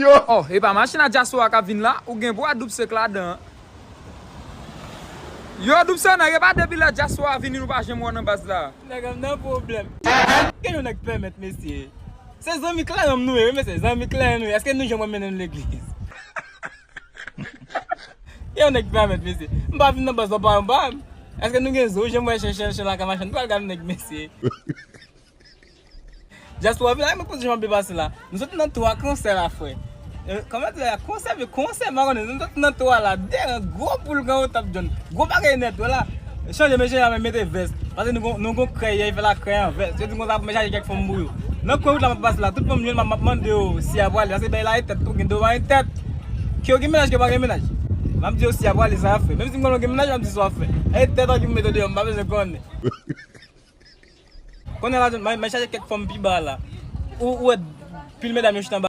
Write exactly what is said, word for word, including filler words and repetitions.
Oh, e pa machin a dyaspora k ap vin la, ou gen bwa Doub Senk ladan. Yo, Doub Senk, nèg, e pa depi lè dyaspora vini nou pa janm wè w nan baz la. Nèg, m nan pwoblèm. Ke yon nèg pèmèt, mesye? Se zanmi kleren m nou ye, wi, mesye. Zanmi kleren nou ye. Èske nou janm wè m mennen nou legliz? Yon nèg pèmèt, mesye. M pa vin nan baz la, pa anba m. Èske nou gen zo? Janm wè chèchè, chèchè lakay machann. Pral gade nèg, mesye. Dyaspora vin la, men kote jan ap pase la. Nou sot nan twa konsè la, frè. Eh, kòman di la? Konsè, men konsè, m pa konnen. Nou sot nan twa la. De gwo poul kan yo t ap jwenn. Gwo bagay nèt, wè la. Chanje mesye a, men mete vès. Paske nou gon, nou gon krèy, fè la krèy an vès. Yo di konsa pou mwen chache kèk fanm pou yo. Nan kwen wout la m ap pase la, tout fanm jwenn m ap, m ap mande yo si y a prale. Paske bay la e tèt tou, gen dwa e tèt. Ke yo gen mennaj, ke yo pa gen mennaj. M ap di yo si y a prale, sa y ap fè. Menm si m konnen w gen mennaj, m ap di sa w ap fè. E tèt an ki pou mete deyò, m pa bezwen konnen. Konnen la, m, m chache kèk fanm pi ba la. Ou, ou wè pil medam yo chita anba